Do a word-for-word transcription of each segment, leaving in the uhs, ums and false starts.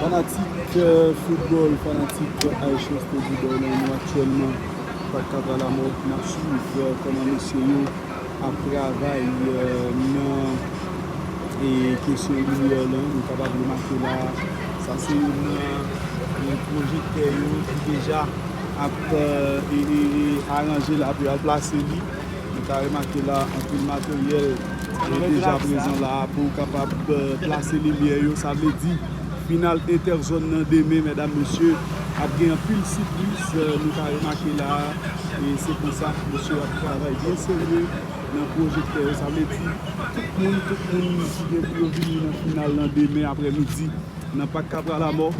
Fanatik, eh, foutbòl, fanatik Aishos Teddy Boy lan, nou aktyèlman Pak Kapra Lamò, n ap swiv, eh, kòman mesye yo ap travay, eh, nan, eh, kesyon limyè lan. Nou kapab remake la, sa se youn nan, eh, pwojektè yo ki deja ap, eh, e, e, e, aranje la pou y al plase li. Nou ka remake la, anpil materyèl, eh, deja prezan la pou kapab, eh, plase limyè yo. Sa vle di, final entèzòn nan demen, medam, mesye, ap gen anpil sipris, eh, nou ka remake la. E se konsa, mesye ap travay byen serye nan pwojektè yo. Sa vle di, tout moun, tout moun ki gen pou yo vini nan final lan demen aprèmidi nan Pak Kapra Lamò.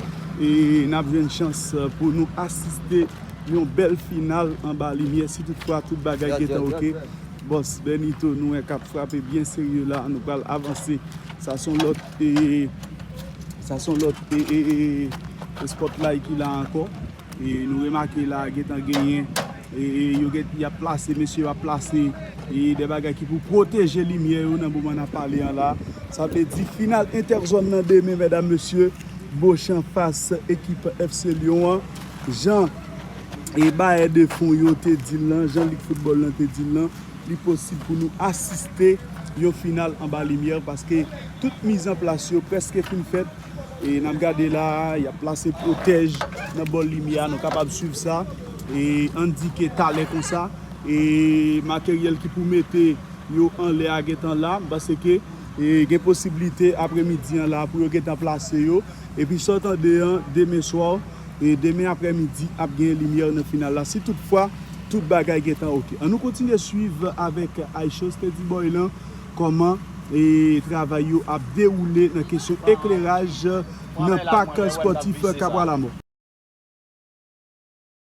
E n ap jwenn chans, eh, pou nou asiste yon bèl final anba limyè, si toutfwa tout bagay gentan oke. Bòs Benito, nou wè k ap frape byen serye la, nou pral avanse. Sa se yon lòt, e, sa se yon lòt, e, e, e, e, spotlight ki la ankò. E nou remake la, gentan genyen, e, e, yo gen, y ap plase, mesye yo ap plase, e, de bagay ki pou pwoteje limyè yo nan moman n ap pale an la. Sa vle di final entèzòn nan demen, medam, mesye, Boch anfas ekip F C Lyon an. Jan e bayè de fon yo te di l lan, jan lig foutbòl lan te di l lan, li posib pou nou asiste yon final anba limyè, paske tout mizanplas yo prèske fin fèt. E n ap gade la, y ap plase pwotèj nan bò limyè a, nou kapab swiv sa. E ann di ke talè konsa, e materyèl ki pou mete yo anlè a gentan la, m panse ke, e, gen posiblite aprèmidi an la pou yo gentan plase yo. Epi sa w tande an, demen swa, e, demen aprèmidi ap gen limyè nan final la. Si toutfwa, tout bagay gentan oke. An nou kontinye swiv avèk Aishos Teddy Boy lan, kòman, e, travay yo ap dewoule nan kesyon ekleraj nan pak spòtif Kapra Lamò.